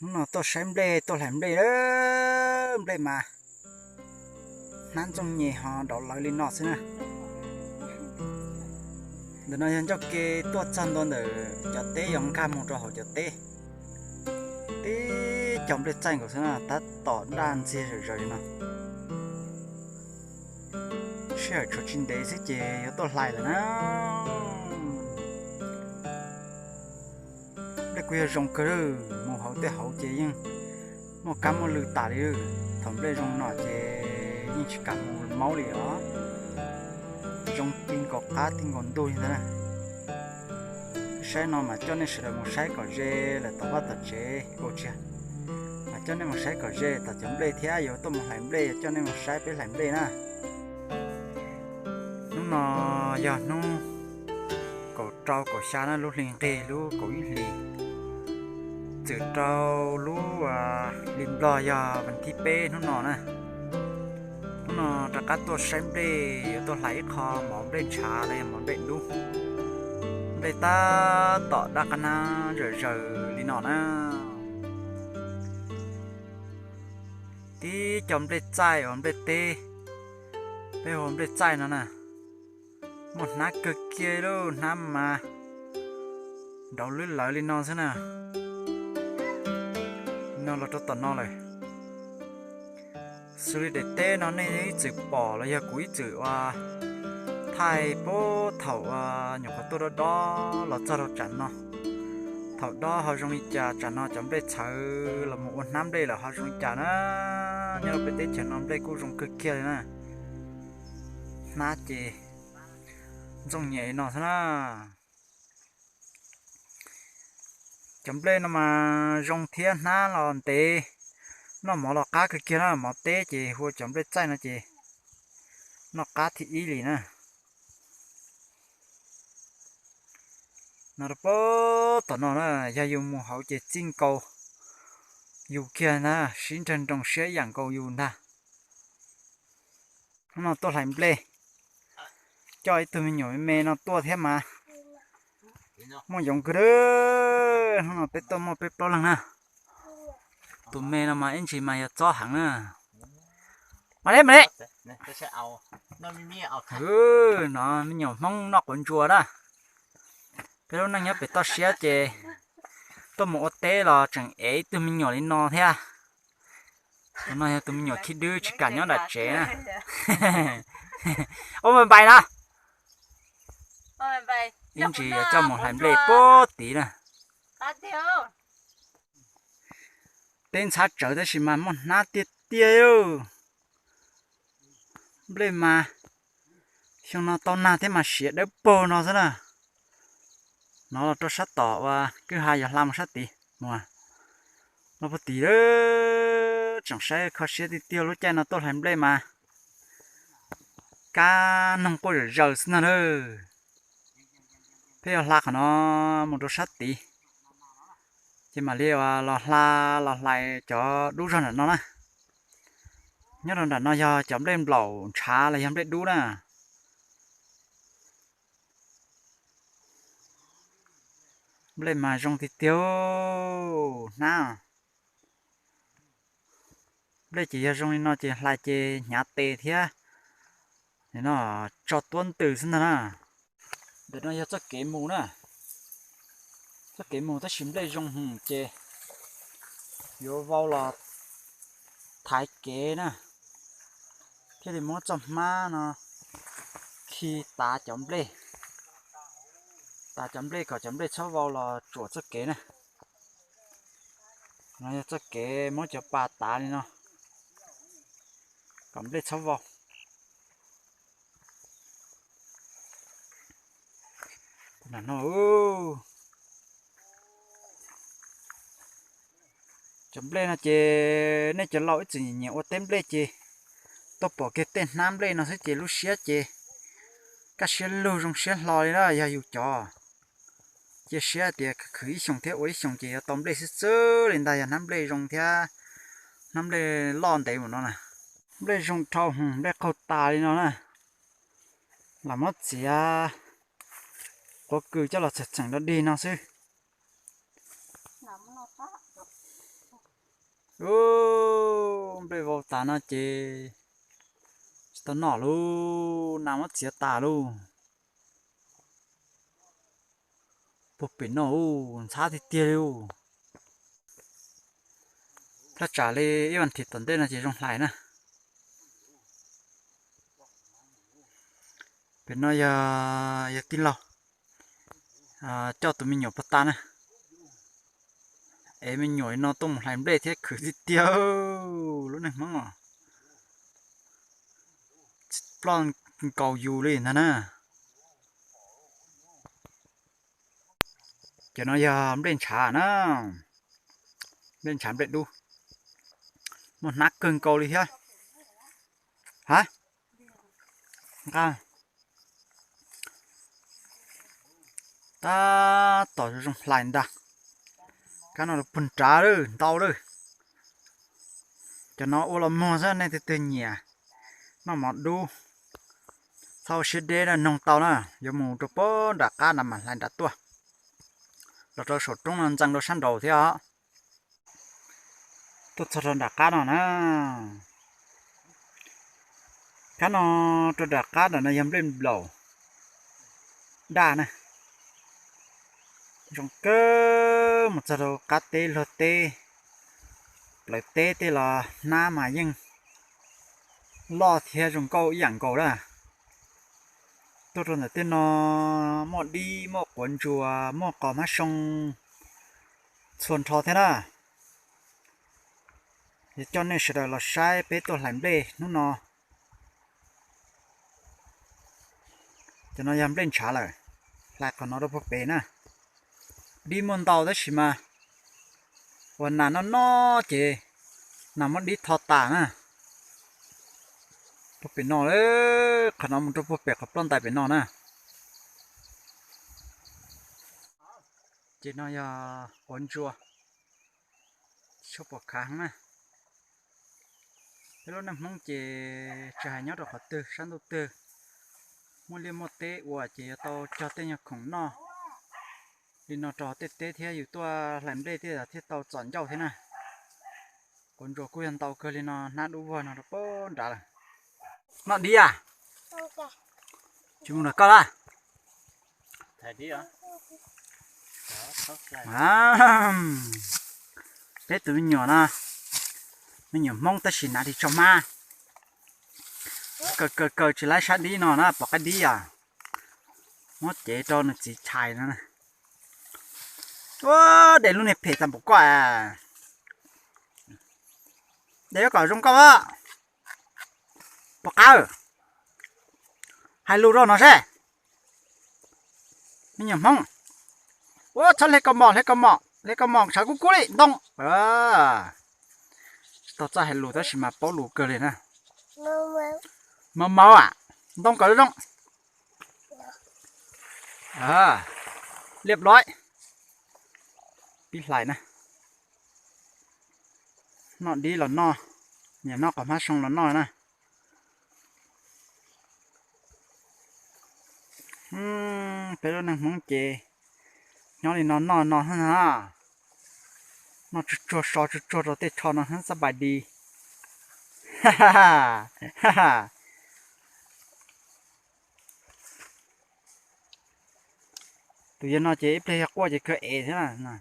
Hnub no tuaj saib nplej, tuaj hlais nplej, nplej mas hnab ntxooj nyem ho nrov lawv li no xwb na. Ntawm no yog ncauj ke tuaj txog ntua ntawm cov teb, yuav nkag mus rau hauv cov teb. Tib co nplej txaij nkaus xwb na, tab tom daj ntxiag zawm zaws li no. Sij hawm tshuav tsis ntev xwb ces yuav tuaj hlais lawm na. Nplej kuj yog zoo kawg lawm, mus hauv tej hauv ces yeej muaj kab muaj lw tas li. Thaum nplej zoo no ces yeej tsis kam mus maub li os. Zoo ti nkaus qab ti nkaus ntug li ntag na. Saib no mas coj nej sawv daws mus saib kom ze lawm tom vaj tom tsev ua tsia. Mas coj nej mus saib kom ze tom cov nplej thiab, yuav tuaj mus hlais nplej, coj nej mus saib peb hlais nplej na. Hnub no yog hnub kaum rau kaum xya na, lub hli nqig lub kaum ib hlis, txwm rau lub hli nplog yog vas thib peb hnub no na. Hnub no rov qab tuaj saib nplej, yuav tuaj hlais ib qho mov nplej ntshav los yog mov nplej dub. Nplej tab tom daj qab hnab zawm zaws li no na. Tib co nplej txaij uas nplej teb, peb hu nplej txaij no na, muaj hnab kawg kiag li, hnab mas nrov lwb lawv li no xwb na. No los rau tom no lawm. Xws li daim teb no nej ib txwm pom los yog kuv ib txwm ua thaij puag thaum nyuam qhuav tuaj dob dob los txog rau tsam no. Thaum dob ho zoo li cas, tsam no cov nplej txhawv los mus ua hnab nplej lawm ho zoo li cas na. Nyob rau peb teb chaws no nplej kuj zoo kawg kiag li na. Hnab ces ntxooj nyem li no xwb na. Cov nplej no mas zoo thiab hnab los ntev, noj mov los qab kawg kiag na. Mov teb ces hu ua cov nplej txaij no ces noj qab thib ib li na. No rau puag tom no na, yog yus mus hauv ces txij nkaus yus kiag na, sib nrag nroos siab yam nkaus yus ntag. Hnub no tuaj hlais nplej, coj ib tug me nyuam me me no tuaj thiab mas muaj yoov kawg. Hnub no peb tuaj muaj peb plaub leeg na. Tus me no mas ib ntsis mas yog txob heev na. Mas li mas li. No me nyuam Hmoob noj quav ntsuas na. Peb lub neej nyob pem toj siab ces tuaj mus ua teb los tseem ev ib tug me nyuam li no thiab. Tus no yog tus me nyuam khib dwb tsis kam nyob nram tsev na. Ua npais npais na. Ib ntsis yuav coj mus hlais nplej puag tid na. Teb ntxhab tsawv tab sis mas muaj hnab tiag tiag. Nplej mas xyoo no tau nag thiab mas siav dawb paug no xwb na. No los rau sab tom uas kwj ha yog hla mus sab tid mus. Los puag tid tseem saib kho siab tiag tiag, lub caij no tuaj hlais nplej mas kab noog quaj zawm zaws xwb ntag na. Peb yuav hla qhov no mus rau sab tid, ces mam li los hla los hlais cov dub zog nram no na. Nyob rau nram no yog cov nplej nplaum ntshav los yog nplej dub na. Nplej mas zoo tiag tiag hnab. Nplej ces yog zoo li no ces hlais ces hnyav tes thiab. No tso tuab ntws xwb ntag na. Ntawm no yog txoj kev mus na. Txoj kev mus tab sis nplej zoo hwv ces yuav vau los thaiv kev na, thiaj li muab txoj hmab no khi tav cov nplej, tav cov nplej kom cov nplej txhob vau los tsuam txoj kev na. No yog txoj kev muab cov pas tav li no kom nplej txhob vau. Cov nplej no ces nej cov laus ib txwm nyiam ua teb nplej ces tuaj pom kiag tej hnab nplej no xwb ces lub siab ces kaj siab lug zoo siab hlo li na. Yog yus cov cia siab tias khwv ib xyoos thiab ua ib xyoos ces yuav tau nplej xwb xwb li ntag. Yog hnab nplej zoo thiab hnab nplej loj ntev mus no na, nplej zoo dhau hwv, nplej qaug tas li no na. Lam muab txiav quav kws coj los txheem txheem dog dig no xwb. Ub, nplej vau tas no ces tsis tau noj lauj, nas muab txiav tas lauj. Puag pem no ub, ntxhab tiag tiag li ub. Thaj tsam li ib vas thiv tom ntej no ces zoo hlais na. Pem no yog, yog tij laug coj tus me nyuam puag ta na. Es me nyuam no tuaj mus hlais nplej thiab khwv tiag tiag lub neej Hmoob os. Ploj nkaus yus li ntag na. Cov no yog nplej ntshav na, nplej ntshav nplej dub, muaj hnab kawg nkaus li thiab. Ha, nqa, tab tom zoo hlais ntag. Kab no puag nrad lawm ntau lawm. Cov no ua los muag xwb, nej twg twg nyiam noj mov dub, txhob ua siab deb, noog tau na. Yuav mus rau puag nram qab na mas hlais nram tuaj, los rau saum roob no ntxeev rau sab nraud thiab os. Tuaj txog rau nram qab no na. Kab no rau nram qab nram no yog nplej nplaum daj na. Zoo kawg, mus txog rau qab teb luag teb, plawv teb tej los hnab mas yeej loj thiab zoo nkauj ib yam nkaus na. Tuaj rau ntawm tej no muaj dib, muaj quav ntsuas, muaj qos hmab soo txhua nrho thiab na. Yog coj nej sawv daws los saib peb tuaj hlais nplej hnub no. Cov no yog nplej ntshav lawm, hlais qhov no rau puag pem na. Dib muaj ntau tab sis mas uas nas noj noj ces nas muab dib tho tas na. Puag pem no, qhov no mus rau puag pem qhov ploj ntais pem no na. Ces no yog quav ntsuas, tsis tshua pom khav heev na. Peb lub neej Hmoob ces tsis hais nyob rau qhov twg sab ntuj twg, muaj liaj muaj teb ua ces yuav tau cog tej nyuag khoom noj li no rau tej teb thiab yus tuaj hlais nplej tej thiaj tau txom ncauj thiab na. Quav ntsuas kuj yog ntau kawg li no, hnab dub vog no rau puag nrad lawm. Noj dib a? Tsis mus nram koj lawm. Peb tus me nyuam no, me nyuam Hmoob tab sis hnav ris tsho hmab, kaw kaw kaw tsis laib sab dib no na, pom qab dib os. Muab cev rau nws txiv chais no. Ua, de lub niag phem tag npaum koj. De kom zoo koj. Pom qab, hais lus rau no seb. Me nyuam Hmoob, ua txhob hle kaus mom, hle kaus mom, hle kaus mom tshav kub kub li ntoo. Tsis tau txawj hais lus tab sis mas paub lus kawg li na. Mau mau am, ntoo kom zoo. Liab loi. Pib hlais na. Noj dib los noj, niam noj qos hmab soo los noj na. Peb lub neej Hmoob ces nyob li no noj no na, noj tsuag tsuag so tsuag tsuag rau tej tsho no xab pais di. Tus yawg no ces ib pliag yog quaj ces kawg es thiab.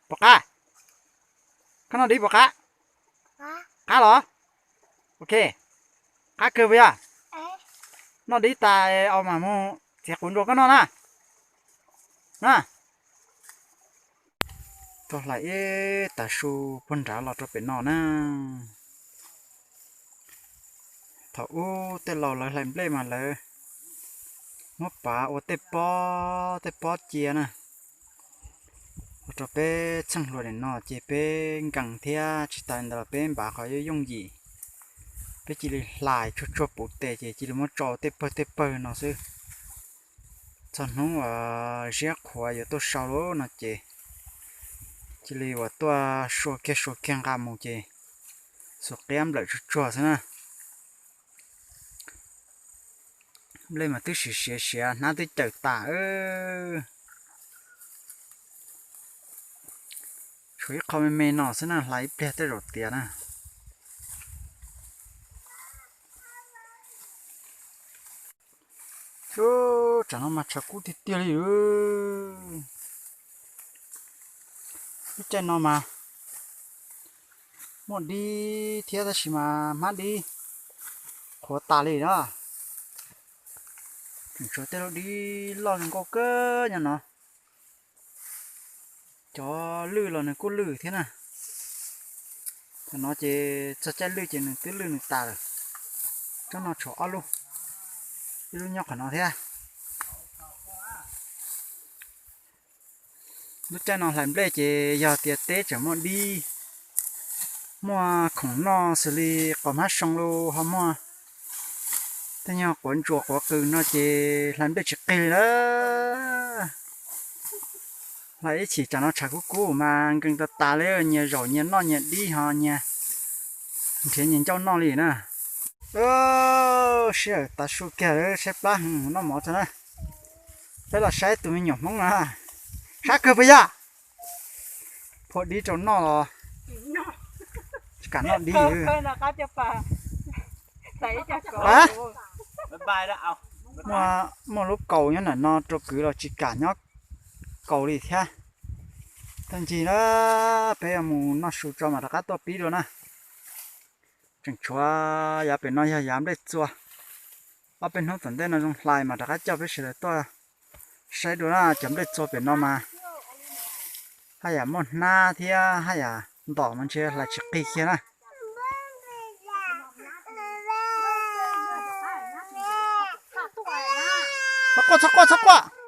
Pom qab, koj noj dib pom qab? Qab los? Ok, qab kawg puas yog? Noj dib tas os mas mus txiav quav ntsuas koj noj na. Na, tuaj hlais ib tag su puag nrad los rau pem no na. Thaum ub tej laus lawv hlais nplej mas lawv muab pav ua tej pob tej pob cia na, ua rau peb txheej hluas nim no ces peb nkees thiab tsis tas li ntawd los peb npav qhov yooj yooj yim. Peb cia li hlais tsuag tsuag puv tes ces cia li muab tso tej pawg tej pawg no xwb. Txog hnub uas ziab qhuav yuav tuaj sau lawm no ces cia li uas tuaj sua kiag sua kiag nqa mus ces xuas qiab nplawm tsuag tsuag xwb na. Nplej mas twb siav siav siav, hnab twb cawm tas. Tshuav ib qho me me no xwb na, hlais ib pliag tej zaum tiav na. Ub, tsam no mas tshav kub tiag tiag li. Lub caij no mas muaj dib thiab tab sis mas hmab dib qhuav tas li na. Tseem tshuav tej lub dib loj zoo nkauj kawg nyob no. Cov lwj los nws kuj lwj thiab na. Thaum no ces txog caij lwj ces nws twb lwj nws tas lawm. Tsob no tshuav ob lub, ib lub nyob qhov no thiab. Lub caij no hlais nplej ces yog tias teb tseem muaj dib, muaj khoom noj xws li qos hmab soo los ho muaj tej nyuag quav ntsuas quav qws no ces hlais nplej tsis qig li lawm. Hlais ib chim tsam no tshav kub kub mas nkees tas tas li, nyias zaum nyias noj nyias dib ho nyias nrhiav nyias ncauj noj li na. Sij hawm tav su kiag saib plab heev, mus noj mov tso na. Peb los saib tus me nyuam Hmoob no, sab kawg puas yog? Phua dib rau noj los tsis kam noj dib. Muaj lub kaus nyob ntawm no rau kwv los tsis kam nyob kaus li thiab. Tag ncig na, peb yuav mus noj su tso mas rov qab tuaj pib dua na. Tseem tshuav yav pem no yog yav nplej txua. Ob peb hnub tom ntej no zoo hlais mas rov qab coj peb sawv daws tuaj saib dua na. Cov nplej txua pem no mas haj yam muaj hnab thiab haj yam ntom mas ntshe hlais tsis qig kiag na. Txhob quaj, txhob quaj, txhob quaj.